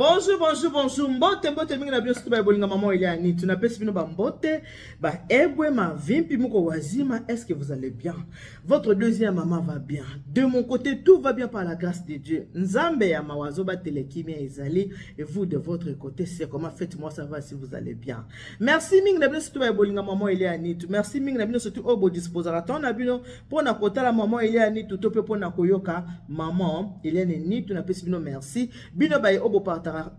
Bonjour, bonjour, bonjour. Mbote, mbote mingi na bino surtout ba bolinga maman Eliane. Tunapesi bino ba mbote, ba ebwe ma vimpi moko wazima. Est-ce que vous allez bien? Votre deuxième maman va bien. De mon côté, tout va bien par la grâce de Dieu. Nzambe ya mawazo ba telekimia ezali et vous de votre côté, c'est comment? Faites-moi savoir si vous allez bien. Merci mingi na bino surtout ba bolinga maman Eliane. Merci mingi na bino surtout oyo bo disposera temps na bino pona kotala maman Eliane to pe pona koyoka maman Eliane ni tunapesi bino merci. Bino baye oyo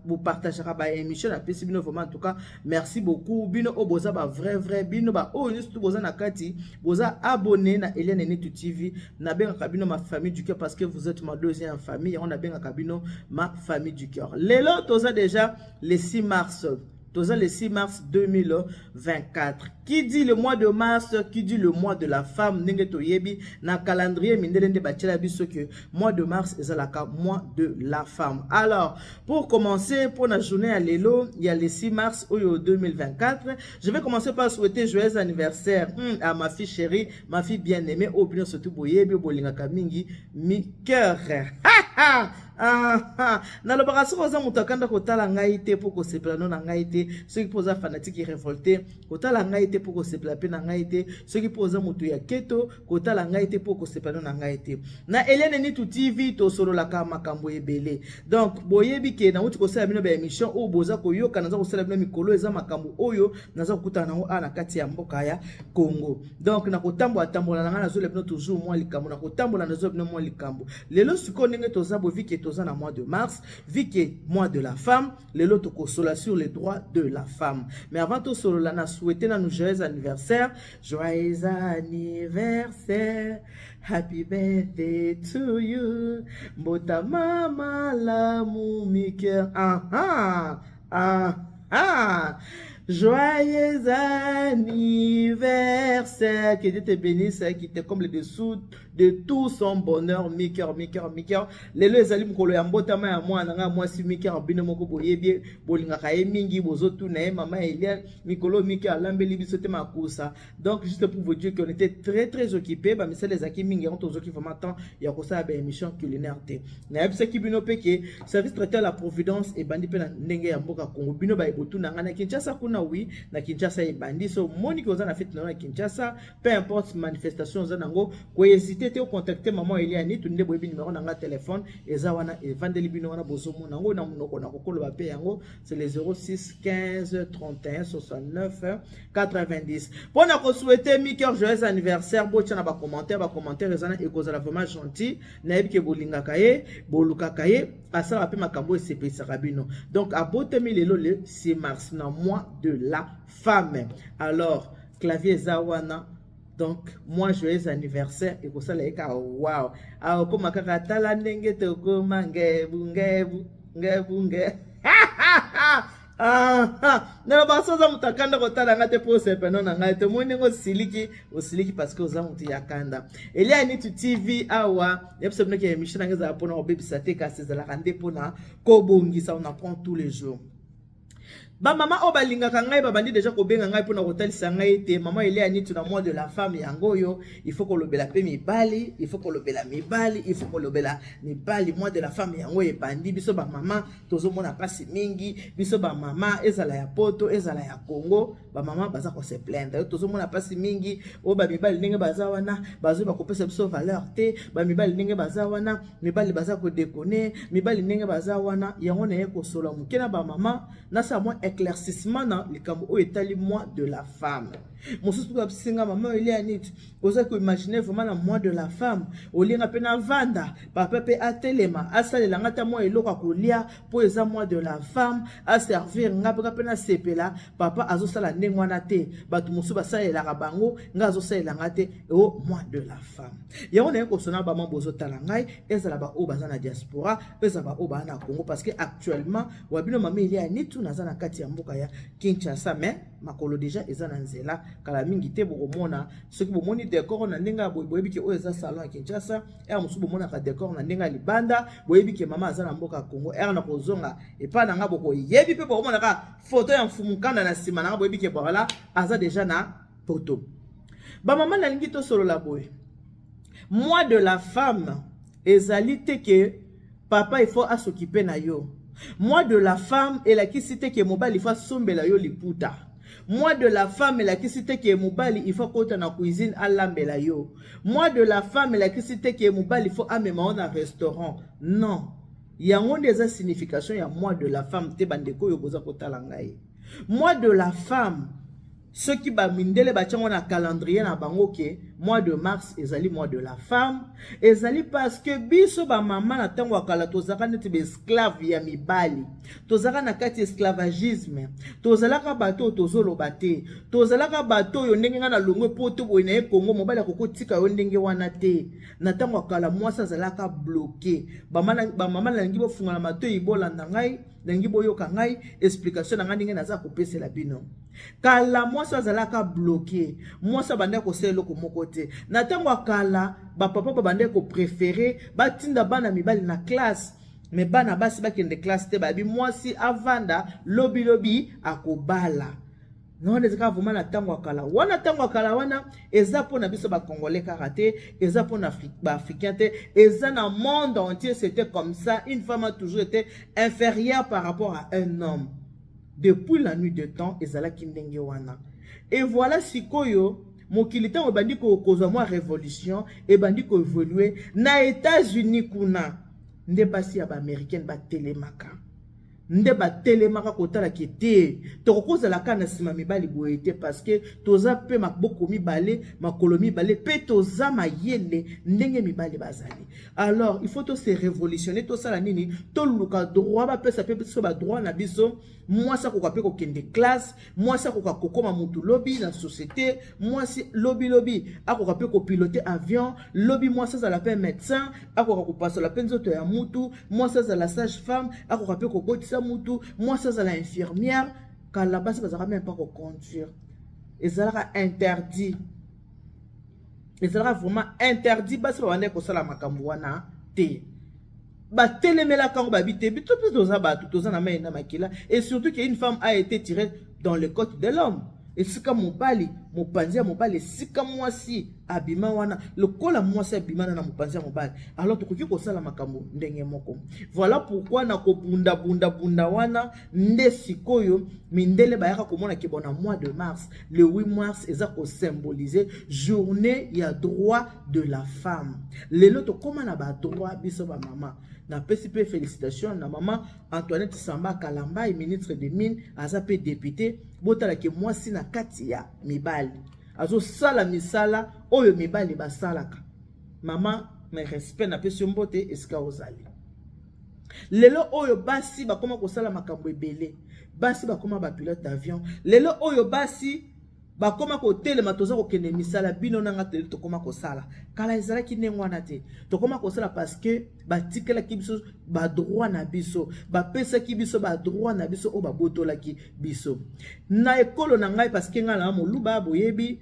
bopartageaka ba émission, napesi bino vraiment en tout cas merci beaucoup. Bino oyo boza ba vrai vrai, bino ba oyo nyonso tu boza na kati, boza abonné na Eliane Nitu TV, nabengaka bino ma famille du cœur parce que vous êtes ma deuxième famille. Yango nabengaka bino ma famille du cœur. Lelo toza déjà le 6 mars, toza le 6 mars 2024. Qui dit le mois de mars, qui dit le mois de la femme. Ndenge toyebi na calendrier mindele nde batiela biso que mois de mars ezalaka mois de la femme. Alors, pour commencer, pour la journée ya lelo, il y a le 6 mars oyo 2024, je vais commencer par souhaiter joyeux anniversaire à ma fille chérie, ma fille bien-aimée, oyo bino surtout boyebi, bolingaka mingi, mi cœur. Ah, nalobaka soki oza moto akanda, kotala ngai te mpo kosepela no na ngai te. Soki mpo oza fanatique révolté, kotala ngai te mpo kosepela mpe na ngai te. Soki mpo oza moto ya keto, kotala ngai te mpo kosepela no na ngai te. Na Eliane Nitu TV tosololaka makambo ebele. Donc boyebi ke nauti kosala bino baémission oyo boza koyoka, naza kosala bino mikolo, eza makambo oyo naza kokutana nango awa na kati ya mboka ya Congo. Donc nakotambola tambola na ngai, nazola bino toujours mwa likambo, nakotambola, nazola bino mwa likambo. Lelo sikoyo, ndenge toza boye, vu que toza na mois de mars, vu que mois de la femme, lelo tokosola sur les droits de la femme. Mais avant tosolola, na souhaite nanu joyeux anniversaire, joyeux anniversaire, happy birthday to you, mbotama malamu mike. Aha, ah, ah. Joyeux anniversaire. Que Dieu te bénisse, qui te comble dessous de tout son bonheur. Miker, Miker, Miker. Lelo ezali mokolo ya mbotama ya mwana nga mwasi Miker. Bino moko boyebi, bolingaka ye mingi, bozotuna ye: "Mama Eliane, mikolo Miker alambeli biso te makusa." Donc juste pour vous dire qu'on était très très occupé, bamisala ezalaki mingi, yango tozoki vraiment temps ya kosala baémission culinaire te. Nayebisaki bino mpe ke service traiteur la Providence ebandi mpe na ndenge ya mboka Congo. Bino bayebotuna ngai na Kinshasa kuna, oui, na Kinshasa ebandi. So moniki oza na fête na yo na Kinshasa, peu importe manifestation oza nango, kohésite te ocontacte mama Eliane Tu. Nde boyebi numéro na nga telefone eza wana, evandeli bino wana, bozomona yango na monoko na kokoloba mpe yango, c'est le 06 15 31 69 90. Mpona kosouhaite Miker joyeux anniversaire, botia na bacommentaire, bacommentaire eza na ekozala vraiment gentil. Nayebi ke bolingaka ye, bolukaka ye, asalaka mpe makambo esepelisaka bino. Donc abotami lelo le 6 mars na mois de la femme. Alors clavier eza wana. Donc moi, joyeux anniversaire ekosala ye kaka wow, akokóma kaka tala ndenge tokóma ngebu ngebu ngebu nge. Naloba so oza moto akanda, kotala nga te mpo osepeno na ngai te. Omoni ndenge osiliki, osiliki parce que oza moto ya kanda. Eliane Nitu TV awa, yebisa bino ke émission nanga ezala mpona kobebisa te, kasi ezalaka nde mpona kobongisa. On apprend tous les jours. Bamama oyo balingaka ngai babandi deja kobenga ngai mpona kotalisa ngai ete mama Eliane Nitu, na mois de la femme yango oyo, il faut kolobela mpe mibali, il faut kolobela mibali, il faut kolobela mibali. Mois de la femme yango ebandi, biso bamama tozomona mpasi mingi. Biso bamama, ezala ya Poto, ezala ya Congo, bamama baza kose plaindre, tozomona mpasi mingi. Oyo bamibali ndenge baza wana, bazoyeba kopesa biso valeur te. Bamibali ndenge baza wana, mibali baza kodéconner, mibali ndenge baza wana. Yango naye kosola moke na bamama, nasala mwa éclaircissement na likambo oyo etali mois de la femme. Mosusu mpe babisinga: "Mama Eliane, oza koimagine vraiment na mois de la femme olinga mpe navanda, papa mpe atelema, asalela nga ata mwa eloko ya kolia mpo eza mois de la femme, aservir nga mpe nasepela. Papa azosala ndenge wana te. Bato mosusu basalelaka bango, nga azosalela nga te o mois de la femme." Yango naye kosona bama bozotala ngai, ezala baoyo baza na diaspora, ezala baoyo baza na Congo, parce que actuellement wa bino mama Eliane Nitu naza na kati ya mboka ya Kinshasa, mais makolo deja eza na nzela. Kala mingi te bokomona, soki bomoni décor na ndenge ya boye, boyebi ke oyo eza salon ya Kinshasa. Ere mosusu bomonaka décor na ndenge ya libanda, boyebi ke mama aza na mboka ya Congo. Ere na kozonga epai na nga, bokoyebi mpe bokomonaka foto ya Mfumu Kanda na nsima na nga, boyebi ke voilà, aza deja na poto. Bamama, nalingi tosolola boye: mois de la femme ezali te ke papa il faut as'occupe na yo. Mois de la femme elakisi te ke mobali faut asombela yo liputa. Mois de la femme elakisi te ke mobali il faut akota na cuisine alambela yo. Mois de la femme elakisi te ke mobali faut amema yo na restaurant. Non. Yango nde eza signification ya mois de la femme te, bandeko oyo boza kotala ngai. Mois de la femme, soki bamindele batiango na calendrier na bango ke mois de mars ezali mois de la femme, ezali parce que biso bamama na ntango ya kala tozalaka neti baesclave ya mibali, tozalaka na kati ya esclavagisme, tozalaka bato oyo tozoloba te, tozalaka bato oyo ndenge ngai nalongwe poto boye na ye Kongo, mobali akoki kotika yo ndenge wana te. Na ntango ya kala mwasi azalaka bloqué. Bamama, nalingi bofungana matoi, bolanda ngai, nalingi boyoka ngai explication na ngai ndenge naza kopesela bino. Kala mwasi azalaka bloqué, mwasi abandaki kosala eloko moko te. Na ntango ya kala bapapa babandaki kopréférer batinda bana mibali na classe, mais bana basi bakende classe te. Bayebi mwasi avanda, lobilobi akobala. Non, ezalaka vraiment na ntango ya kala wana. Ntango ya kala wana eza mpona biso bacongolais kaka te, eza mpona baafricain te, eza na monde entier. C'était comme ça, une femme a toujours été inférieure par rapport à un homme depuis la nuit de temps, ezalaki ndenge wana. Et voilà, sikoyo mokili ntango ebandi kozwa mwa révolution, ebandi koévoluer na États-Unis kuna, nde basi ya baaméricaine batelemaka, nde batelemaka kotalaka te tokokozala kaka na nsima mibali boye te, parce que toza mpe maboko mibale, makolo mibale, mpe toza mayele ndenge mibali bazali. Alors il faut tose révolutionner. Tosala nini? Toluka droit, bapesa mpe biso badroit na biso. Mwasi akoka mpe kokende classe, mwasi akoka kokóma mutu lobi na société, mwasi lobilobi akoka mpe kopiloter avion, lobi mwasi azala mpe médecin, akoka kopasola mpe nzoto ya mutu, mwasi azala sage femme, akoka mpe kobotisa mutu, mwasi azala infirmière. Kala basi bazalaka même mpa koconduire, ezalaka interdit, ezalaka vraiment interdit. Basi babandaki kosala makambo wana te. Batelemelaka yango, babi te, biso mpe toza bato, toza na mai na makila. Et surtout que une femme a été tirée dans le côte de l'homme, esika mobali, mopanzi ya mobali, esika mwasi abima wana. Lokola mwasi abima na mopanzi ya mobali, alors tokoki kosala makambo ndenge moko. Voilà pourquoi na kobundabundabunda wana nde sikoyo mindele bayaka komona ke bona mois de mars, le 8 mars, eza kosymboliser journée ya droit de la femme. Lelo tokóma na badroit, biso bamama. Napesi mpe félicitation na mama Antoinette Samba Kalambai, ministre de mine, aza mpe député. Botalaki mwasi na kati ya mibali azosala misala oyo mibali basalaka. Mama, mes respect, napesi yo mbote esika ozali. Lelo oyo basi bakóma kosala makambo ebele, basi bakóma bapilote d'avion, lelo oyo basi bakóma kotelema, toza kokende misala. Bino nanga tele tokóma kosala, kala ezalaki ndenge wana te. Tokóma kosala parce que batikelaki biso badroit na biso, bapesaki biso badroit na biso oyo babotolaki biso na ekolo na ngai, parce que ngai na moluba. Boyebi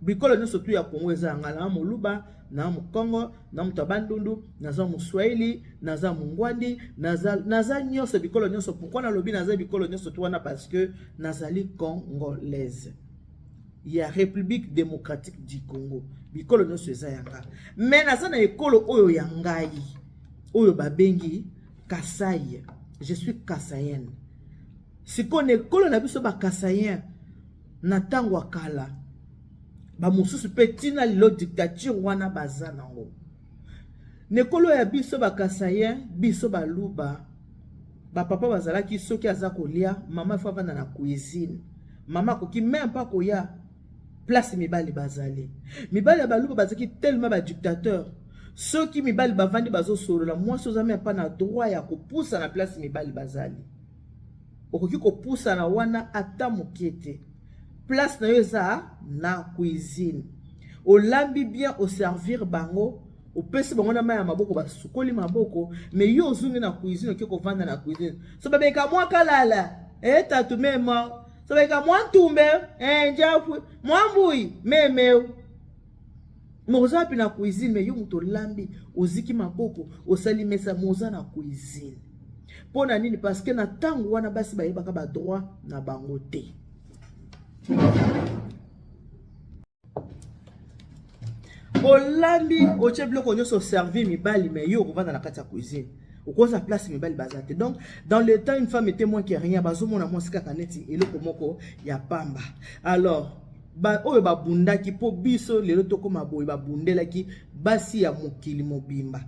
bikolo nyonso tu ya Kongo eza ya ngai. Na moluba, na mokongo, na moto ya Bandundu, naza moswahili, naza mongwandi, naza nyonso, bikolo nyonso. Pourquoi nalobi naza bikolo nyonso tu wana? Parce que nazali congolaise ya République démocratique du Congo. Bikolo nyonso eza ya nga, mais naza na ekolo oyo ya ngai oyo babengi Kasai. Je suis kasaïenne. Sikoyo na ekolo na biso bakasaïen, na ntango ya kala, bamosusu mpe ntina lelo dictature wana baza nango. Na ekolo ya biso bakasaïen, biso baluba, bapapa bazalaki, soki aza kolia, mama faut avanda na cuisine. Mama akoki même mpa koya place mibali bazali. Mibali ya baluba bazalaki tellement badictateur, soki mibali bavandi bazosolola, mwasi oza même mpa na droit ya kopusa na place mibali bazali. Okoki kopusana wana ata moke te. Place na yo eza na cuisine. Olambi bien, oservir bango, opesi bango na mai ya maboko, basukoli maboko, mais yo ozongi na cuisine, oke kovanda na cuisine. So babeka mwa kalala e tatu mema, so babeka mwa ntumbe e njafwe mwa mbui memeu, mais oza wapi? Na cuisine. Mais yo moto olambi, oziki maboko, osali mesa, mais oza na cuisine. Mpo na nini? Parce que na ntango wana basi bayebaka badroit na bango te. Olambi, otie biloko nyonso, oservi mibali, mais yo okovanda na kati ya cuisine. Okoza place mibali baza te. Donc dans le temps, une femme était moins que rien. Bazomona mwasi kaka neti eloko moko ya pamba. Alors ba oyo babundaki mpo biso lelo tokóma boye, babundelaki basi ya mokili mobimba.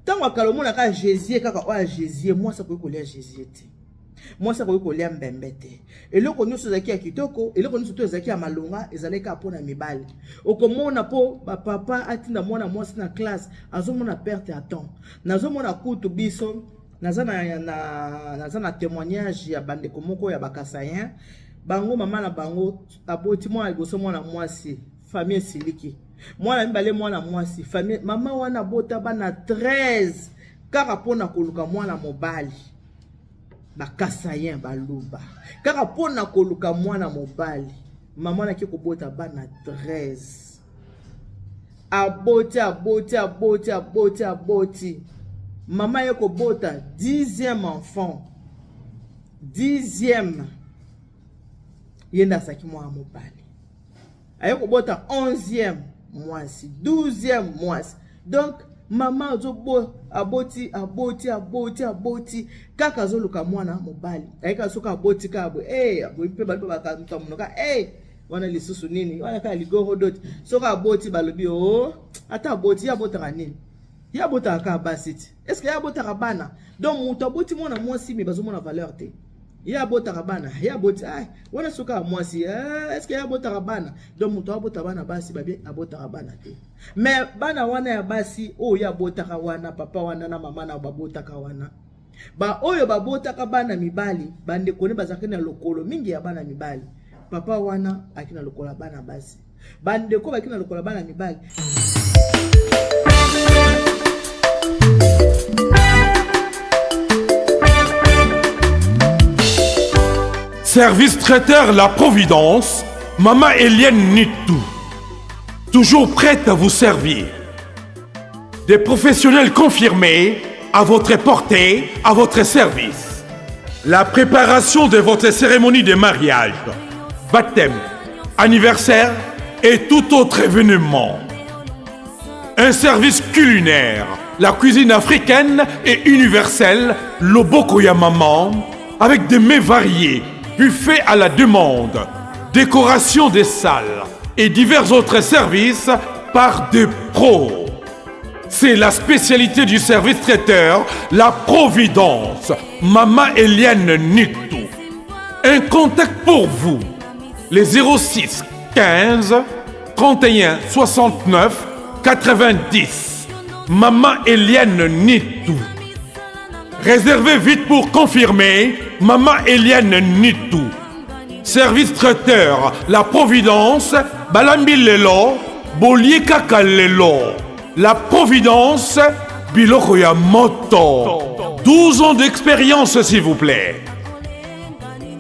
Ntango akala, omonaka gésier kaka oyo ya gésier. Mwasi akoki kolia gésier te, mwasi akoki kolia mbembe te. Eloko nyonso ezalaki ya kitoko, eloko nyonso to ezalaki ya malonga, ezalaki kaka mpona mibali. Okomona mpo bapapa atinda mwana mwasi na classe, azomona perte ya temps. Nazomona kutu biso naza na témoignage ya bandeko moko ya Bakasaïens. Bango, mama na bango aboti mwana liboso, mwana mwasi, famille esiliki. Mwana mibale, mwana mwasi, famille. Mama wana abota bana 13 kaka mpona koluka mwana mobali. Bakasaïens, Baluba, kaka mpona koluka mwana mobali, mama wana ake kobota bana 13. Aboti, aboti, aboti, aboti, aboti. Mama ye kobota 10e enfant, 10e, ye nde azalaki mwana mobali. Aye kobota 11e, mwasi, 12e, mwasi. Donc mama azobo aboti, aboti, aboti, aboti, kaka azoluka mwana mobali. Ayeka soki aboti kaka boye, hey, boye mpe balobi bakamta monoka, hey, wana lisusu nini wana kaka ligorodo te. Soki aboti, balobi: "O oh, ata aboti, ye abotaka nini? Ye abotaka kaka basi te. Est-ce ye abotaka bana?" Donc moto aboti mwana mwasi, me bazomona valeur te. Ye abotaka bana, ye aboti, ah, wana soki ya mwasi, est-ce ye abotaka bana? Donc moto abota bana basi, babi abotaka bana te. Mais bana wana ya basi oyo ye abotaka wana, papa wana na mama na babotaka wana, baoyo babotaka bana mibali, bandeko ne bazalaki na lokolo mingi ya bana mibali. Papa wana aki na lokolo ya bana basi, bandeko baki na lokolo ya bana mibali. Service traiteur La Providence, Maman Eliane Nitou. Toujours prête à vous servir. Des professionnels confirmés à votre portée, à votre service. La préparation de votre cérémonie de mariage, baptême, anniversaire et tout autre événement. Un service culinaire, la cuisine africaine et universelle, loboko ya maman, avec des mets variés, buffet à la demande, décoration des salles et divers autres services par des pros. C'est la spécialité du service traiteur, La Providence, Mama Eliane Nitou. Un contact pour vous, les 06 15 31 69 90. Maman Eliane Nitou. Réservez vite pour confirmer, Maman Eliane Nitou. Service traiteur, La Providence, Balambi Lelo, Bolie Kaka Lelo. La Providence, Biloko ya Moto. 12 ans d'expérience, s'il vous plaît.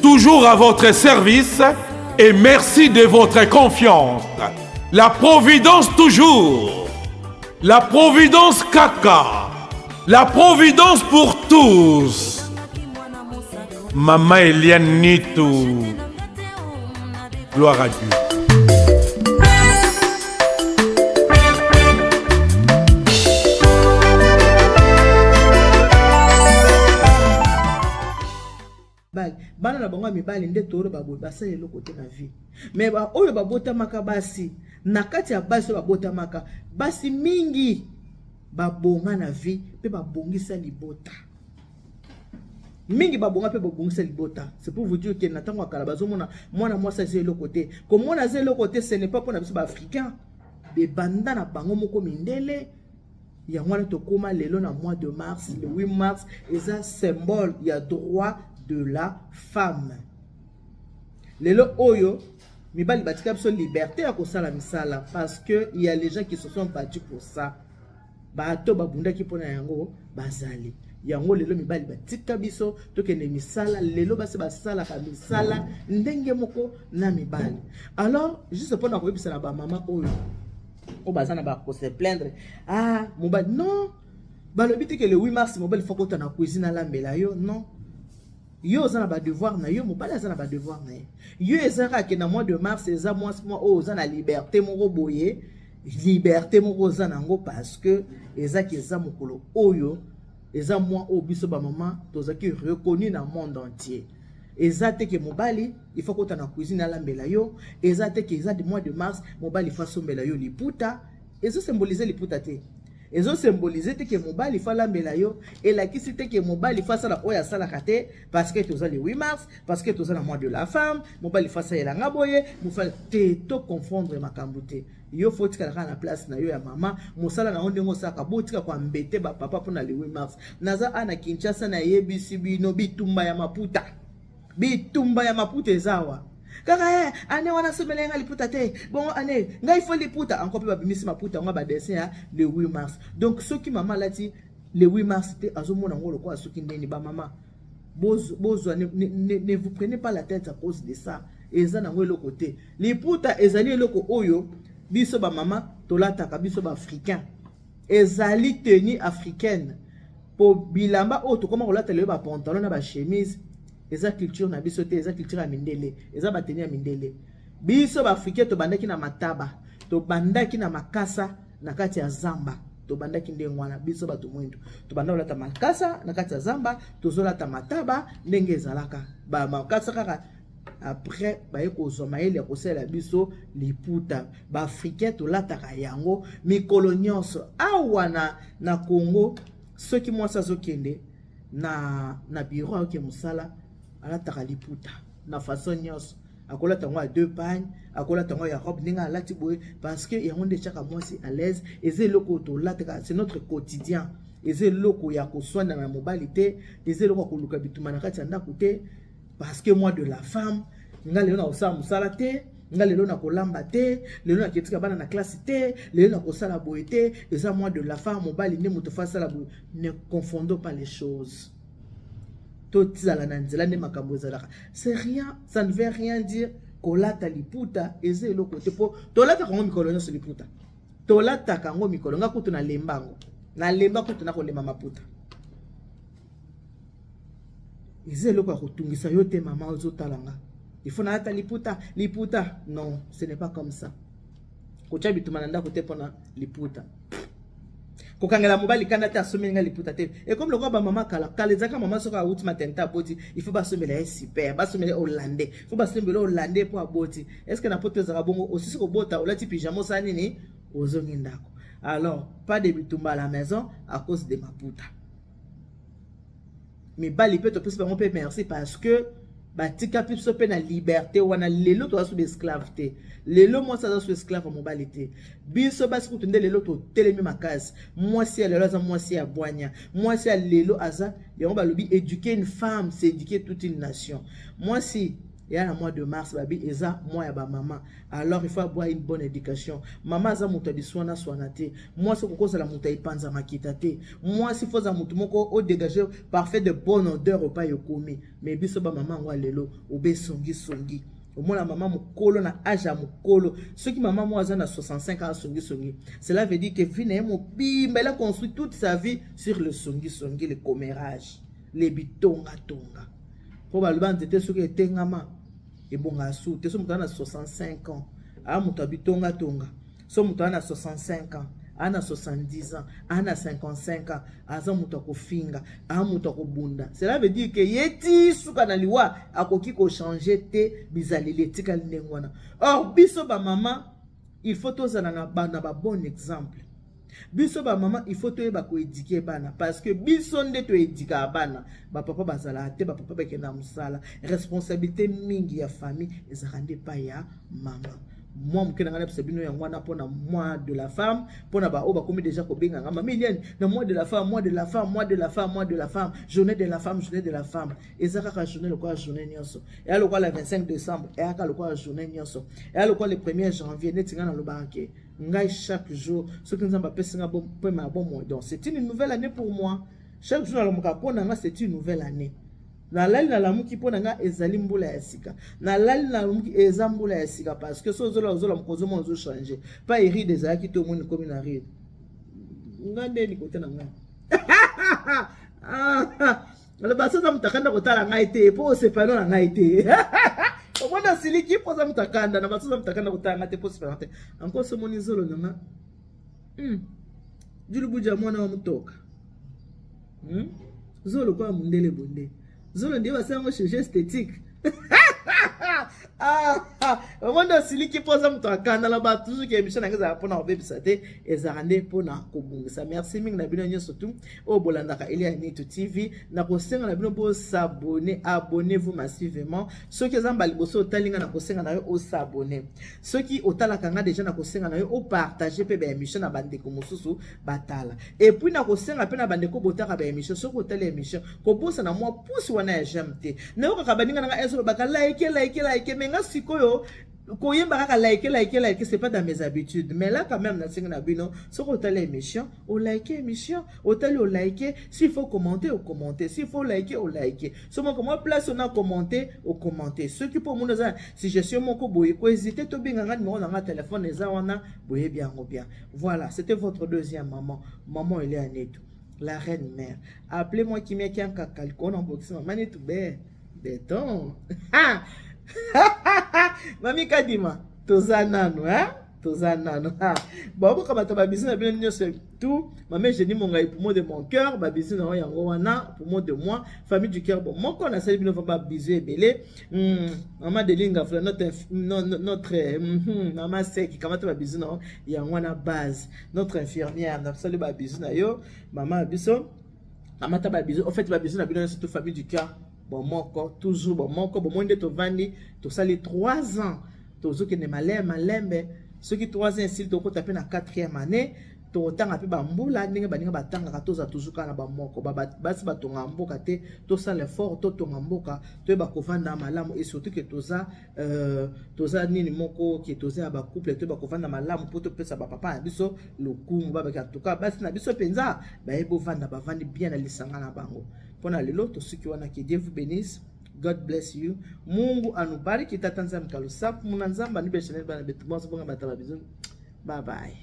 Toujours à votre service et merci de votre confiance. La Providence toujours. La Providence Kaka. La Providence pour tous. Maman Eliane Nitou. Gloire à Dieu. Bali bana na bango ya mibali nde toloba boye, basala eloko te na vie. Mais oyo babotamaka basi, na kati ya basi oyo babotamaka basi mingi, babonga na vie mpe babongisa libota mingi, babonga mpe babongisa libota. C'est pour vous dire que na ntango ya kala, bazomona mwana mwasi aza eloko te. Komona aza eloko te, ce n'est pas mpona biso Baafricain, bebanda na bango moko mindele. Yango wana tokóma lelo na mois de mars. Le 8 mars eza symbole ya droit de la femme. Lelo oyo mibali batika biso liberté ya kosala misala parce que il y a les gens qui se sont battus pour ça. Bato babundaki mpona yango bazali. Yango lelo mibali batika biso tokende misala. Lelo basi basalaka misala ndenge moko na mibali. Alors, juste mpona koyebisa na bamama oyo baza na bakose plaindre: "Ah, mobali." Non, balobi te ke le 8 mars mobali faut kota na cuisine alambela yo. Non, yo oza na badevoir na yo, mobali aza na badevoir na ye. Yo eza kaka ke na mois de mars eza mwasi mwa oyo oza na liberté moko boye, liberté moko oza nango parce que ezaki eza mokolo oyo. Eza mois oyo biso bamama tozalaki reconnu na monde entier. Eza te ke mobali il faut kota na cuisine alambela yo. Eza te ke eza de mois de mars mobali il faut asombela yo liputa. Ezosymbolize liputa te, ezosymbolize te ke mobali faut alambela yo. Elakisi te ke mobali faut asala oyo asalaka te, parce que toza le 8 mars, parce que toza na mois de la femme, mobali faut asalela nga boye te. Toconfondre makambo te. Yo faut otikala kaka na place na yo ya mama, mosala na yo ndenge osalaka. Botika koambete bapapa mpona le 8 mars. Naza a na Kinshasa, nayebisi bino, bitumba ya maputa, bitumba ya maputa eza awa kaka. Ane wana asombela nga liputa te, bongo ane ngai faut liputa encore. Mpe babimisi maputa yango, badessin ya le 8 mars. Donc soki mama alati le 8 mars te, azomona yango lokola soki ndeni. Bamama, bozwa, ne vous prenez pas la tête à cause de ça. Eza nango eloko te. Liputa ezali eloko oyo biso bamama tolataka, biso baafricain. Ezali tenue africaine, po bilamba oyo tokóma kolata lelo, bapantalon na bachemise, eza culture na biso te, eza culture ya mindele, eza batenue ya mindele. Biso baafricain tobandaki na mataba, tobandaki na makasa na kati ya zamba, tobandaki ndenge wana. Biso bato mwindu tobanda kolata makasa na kati ya zamba, tozolata mataba ndenge ezalaka bamakasa kaka. Après baye kozwa mayele ya kosalela biso liputa. Baafricain tolataka yango mikolo nyonso. Awa na Congo, soki mwasi azokende na bureau, ayoke mosala, alataka liputa na façon nyonso. Akolata yango ya deux pagnes, akolata yango ya robe ndenge alati boye, parce que yango nde etiaka mwasi à l'aise. Eza eloko oyo tolataka, c'est notre quotidien. Eza eloko ya koswana na mobali te, eza eloko ya koluka bituma na kati ya ndako te, parce que mois de la femme, nga lelo nakosala mosala te, nga lelo nakolamba te, lelo naketika bana na classe te, lelo nakosala boye te, eza mois de la femme, mobali nde moto faut asala boye. Ne confondons pas les choses. Tozala na nzela nde makambo ezalaka. C'est rien, ça ne veut rien dire. Kolata liputa eza eloko te, mpo tolataka yango mikolo nyonso. Liputa tolataka yango mikolo. Nga kutu nalemba yango, nalemba kutu nakolemba maputa. Eza eloko ya kotungisa yo te. Mama ozotala nga, il faut nalata liputa, liputa. Non, ce n'est pas comme ça. Kotya bituma na ndako te mpona liputa, kokangela mobali kanda te asomeli nga liputa te. Ekomi lokola bamama kala kala. Ezalaka mama soki awuti maternité, aboti, il faut basomela ye super, basomela ye hollandais, faut basomela hollandais mpo aboti. Est ce que na poto ezalaka bongo? Osisi kobota, olati pyjama, osala nini, ozongi ndako. Alors pas de bitumba à la maison à cause de maputa. Mibali mpe topesi bango mpe merci, parce que batika biso mpe na liberté wana. Lelo toza so baesclave te. Lelo mwasi aza so esclave ya mobali te. Biso basi kutu nde lelo totelemi makasi. Mwasi ya lelo aza mwasi ya bwanya. Mwasi ya lelo aza yango. Balobi éduquer une femme, c'est éduquer toute une nation. Mwasi ya na mois de mars, babi eza mois ya bamama, alors il faut avoir une bonne éducation. Mama aza moto ya biswana swana te. Mwasi okoki kozala moto ya epanza makita te. Mwasi faut aza moto moko odégage parfum de bonne odeur opai okomi. Mais biso bamama yango ya lelo obe songisongi. Omona mama mokolo na age ya mokolo, soki mama moko aza na 65 ans, songisongi, cela veut dire que vie na ye mobimba, elle a construit toute sa vie sur le songisongi, le commérage, le bitongatonga. Mpo baloba nzete soki etengama ebongaka su te. So moto aza na 65 ans, aa moto abitongatonga. So moto aza na 65 ans, aa na 70 ans, aa na 55 ans, aza moto akofinga, aa moto akobunda, cela veut dire que ye ti suka na liwa akoki kochange te. Bizaleli etikali ndenge wana. Or biso bamama, il faut tozala na babon exemple. Biso bamama, il faut toyeba koéduquer bana, parce que biso nde toéduquaka bana. Bapapa bazalaka te, bapapa bakenda mosala. Responsabilité mingi ya famille ezalaka nde epai ya mama. Mwa moke na ngai nayebisa bino yango wana mpona mois de la femme, mpona baoyo bakomi déjà kobenganga mama Eliane na mois de la femme, mois de la femme, mois de la femme, mois de la femme, journée de la femme, journée de la femme. Eza kaka journée lokola journée nyonso. Eya lokola le 25 décembre, eyaka lokola journée nyonso, eya lokola le 1er janvier. Neti ngai nalobaka ke ngai chaque jour, soki Nzambe apesi nga pema ya bomoi, donc c'est une nouvelle année pour moi. Chaque jour nalamuka, mpo na nga c'est une nouvelle année. Nalali, nalamuki, mpo na nga ezali mbula ya sika. Nalali, nalamuki, eza mbula ya sika, parce que so ozola, ozolamuka, ozomona ozochange pa ride ezalaki te, omoni komi na ride. Nga nde kote na ngai aloba so oza moto akanda, kotala ngai te mpo osepano na ngai te. Omoni osiliki mpo oza moto akanda na baso. Oza moto akanda, kotala ngai te mpo osepano te. Encore so omoni zolo na nga julubuja mwana wa motoka. Zolo lokola mundele bonde. Zolo nde basala yango chirurgie esthétique. Ah, ah, omoni osiliki mpo oza moto akanda na bato toujours ke émission na ngai ezalaka mpona kobebisa te, ezalaka nde mpona kobongisa. Merci mingi na bino nyonso tu oyo bolandaka Elia Nitu TV. Nakosenga na bino bos'abonner, abonnez-vous massivement. Soki eza mbala liboso otali ngai, nakosenga na yo os'abonner. Soki otalaka ngai déjà, nakosenga na yo opartager mpe baémission na bandeko mosusu batala. Et puis nakosenga mpe na bandeko botaka baémission, soki otali émission, kobosana mwa pouce wana ya j'aime te. Nayokaka baninga na ngai ezolobaka like, like, like, mais nga sikoyo koyemba kaka like, like, like, c'est pas dans mes habitudes. Mais là quand même, nasengi na bino, soki otali émission, olike émission, otali, olike. S'il faut commenter, ocommenter. S'il faut like, olike. So moko mwa place ona commenter, ocommenter. Soki mpo omoni eza suggestion moko boye, kohésiter, tobenga nga. Numéro na nga telefone eza wana, boyebi yango bien. Voilà, c'était votre deuxième maman, maman Elia Neto, la reine mère. Appelez-moi Kimia Kiankaka likolo na mbokisi mama Neto be béton. Mami Kadima, toza nanu, hein? Toza nanu. Baoboka bato, babisous na bino nyonso tout. Mama Eugénie Mongai, poumon de mon cœur, babisous na yo yango wana, poumon de moi, famille du cœur. Bon, moko nasali bino va babisous ebele. Mama Delinga Fula, notre mama Seki, kamata babisous na yo yango wana. Base notre infirmière, nasali babisous na yo, mama ya biso, kamata babisous. En fait, babisous na bino nyonso tout, famille du cœur, bon moko toujours, bon moko bomoi nde tovandi, tosali 3 ans, tozokende malembe malembe. Soki 3 ans esili, tokota mpe na 4e année, tokotanga mpe bambula ndenge baninga batangaka. Toza toujours kaka na bamoko. Basi batongaka mboka te, tosala effort, totonga mboka, toyeba kovanda malamu. Et surtout ke toza nini moko ke toza ya bacouple, toyeba kovanda malamu mpo topesa bapapa na biso lokumu. Babaki en tout cas basi na biso mpenza bayebi ovanda, bavandi bien na lisanga na bango. Mpona lelo tosuki wana. Que Dieu vous bénisse. God bless you. Mungu anubariki. Tata Nzambe kalusaku muna Nzambe anube chanel bana betu bonso bonga bata babisous. Bye bye.